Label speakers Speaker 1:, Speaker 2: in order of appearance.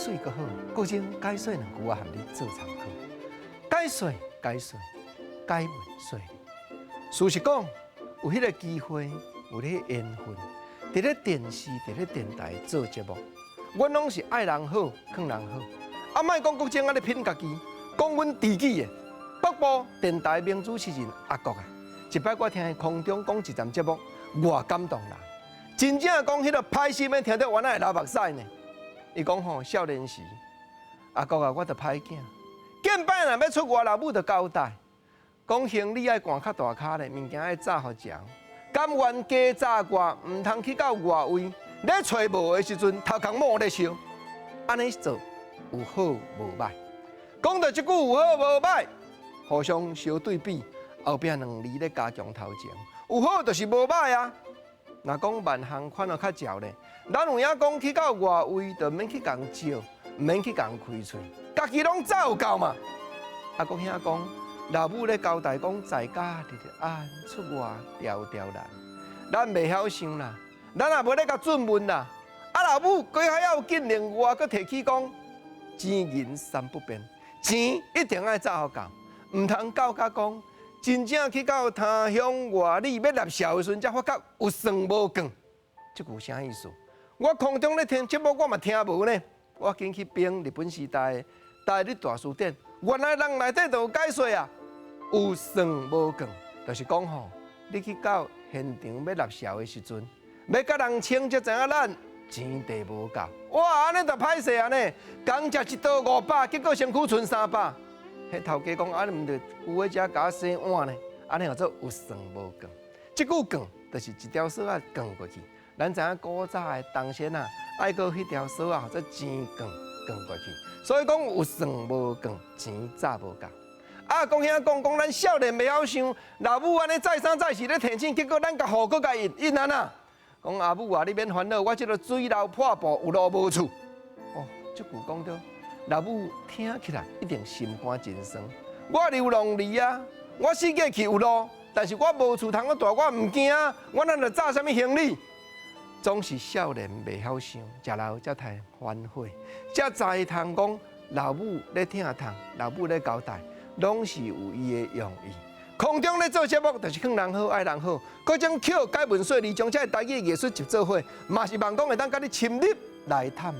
Speaker 1: 說閣好，國政解說兩句，我含你做參考。解說解說，解文說理。事實講，有彼個機會，有彼個緣分，佇咧電視、佇咧電台做節目，阮攏是愛人好，勸人好。啊，莫講國政按呢品家己，講阮自己的北部電台名主持人阿國啊，一擺我聽伊空中講一站節目，偌感動人。真正講彼個歹心的，聽著原來會流目屎呢。伊講吼，少年時，阿國啊，我著歹囝，見擺若欲出外，老母就交代，講行李愛摜較大跤咧，物件愛紮予誠，甘願加早外，毋通去到外圍，咧揣無的時陣，頭殼冒咧燒，按呢做有好無䆀。講著這句有好無䆀，互相相對比，後壁兩字咧加強頭前，有好就是無䆀啊。若講萬項款仔較捷咧，咱有影講去到外圍，就免去共借，毋免去共開喙，家己攏走有夠嘛。阿國兄講，老母咧交代講，在家日日安，出外條條難。咱袂曉想啦，咱也無咧共質問啦。啊，老母閣較要緊，另外閣提起講，錢銀三不變，錢一定愛紮予夠，毋通到甲講。真正去到他鄉外里欲納數的時陣，才發覺有算無算，這句啥意思？我空中咧聽節目，我嘛聽無呢。我緊去編日本時代的台日大辭典，原來人內底就有解說啊。有算無算，就是講吼，你去到現場欲納數的時陣，欲共人清才知影咱錢袋無夠。哇，按呢就歹勢啊呢！共食一桌500，結果身軀賰300。彼頭家講啊，毋著有的遮共我洗碗呢？按呢叫做有算無算。這句摃就是一條索仔摃過去。咱知影古早的銅線啊，愛閣彼條索仔，叫做錢摃摃過去。所以講有算無算，錢紮無夠。啊，講遐講講，咱少年袂曉想，老母按呢再三再四咧提醒，結果咱共戶閣共應應按怎？講阿母啊，你免煩惱，我這个水流破布有路無厝。哦，這句講著。老母聽起來一定心肝真酸。我流浪兒啊，我四界去有路，但是我無厝通去蹛，我毋驚啊。我哪著紮啥物行李？總是少年袂曉想，食老才通反悔，才知通講老母咧疼痛，老母咧交代，攏是有伊的用意。空中咧做節目，就是勸人好，愛人好。閣將巧解文說理，將這个台語藝術集做伙，嘛是望講會當佮你深入來探討。